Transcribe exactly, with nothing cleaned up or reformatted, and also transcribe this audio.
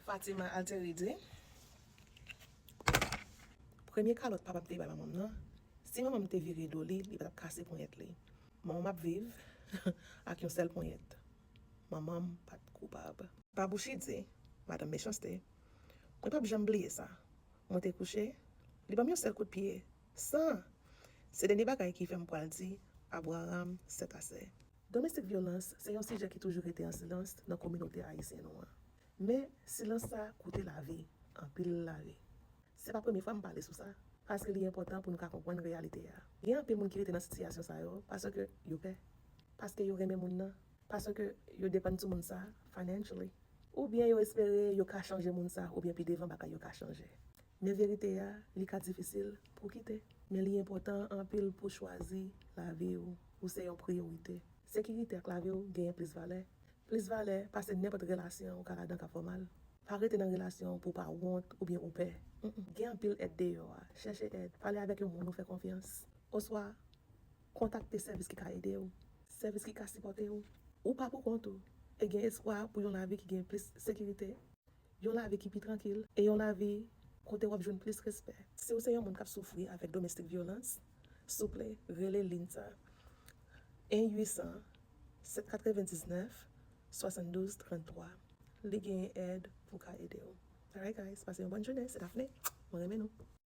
Fatima Alteridri. Premye kalòt papa m te bay manman m nan, si manman m te vire do li, li pa t ap kase ponyèt li. Manman m ap viv ak yon sèl ponyèt. Manman m pa t koupab. Babouchidie, madanm Mechanste, mwen p ap janm bliye sa. Mwen te kouche, li ban m yon sèl kout pye, san! Se dènye bagay ki fè m pral di Abraham sèt a sè. Domestic violence se yon sijè ki toujou rete an silans nan kominote ayisyen nou an. Men, silans sa koute lavi, anpil lavi. Se pa premye fwa m pale sou sa, paske li enpòtan pou nou ka konprann reyalite a. Gen anpil moun ki rete nan sitiyasyon sa yo paske yo pè, paske yo renmen moun nan, paske yo depann sou moun sa financially. Oubyen yo espere yo ka chanje moun sa, oubyen pi devan bagay yo ka chanje. Men verite a, li ka difisil pou kite. Men li enpòtan anpil pou chwazi lavi w. Ou se yon priyorite. Sekirite ak lavi w genyen plis valè. Plis valè pase nenpòt relasyon ou ka ladan k ap fè w mal. Pa rete nan relasyon pou w pa wont oubyen ou pè. Mm-mm. Gen anpil èd deyò a. Chèche èd. Pale avèk yon moun ou fè konfyans. Oswa kontakte sèvis ki ka ede w. Sèvis ki ka sipòte w. Ou pa pou kont ou. E gen espwa pou yon lavi ki gen plis sekirite, yon lavi ki pi trankil, e yon lavi kote w ap jwenn plis respè. Si w se yon moun k ap soufri avèk domestic violence, souple, rele liy sa, en uit san, sèt katrevendiznèf, swasanndouz tranntwa. Li genyen èd pou ka ede w. Alright, guys, pase yon bòn jounen. Se Daphné. Mwen renmen nou.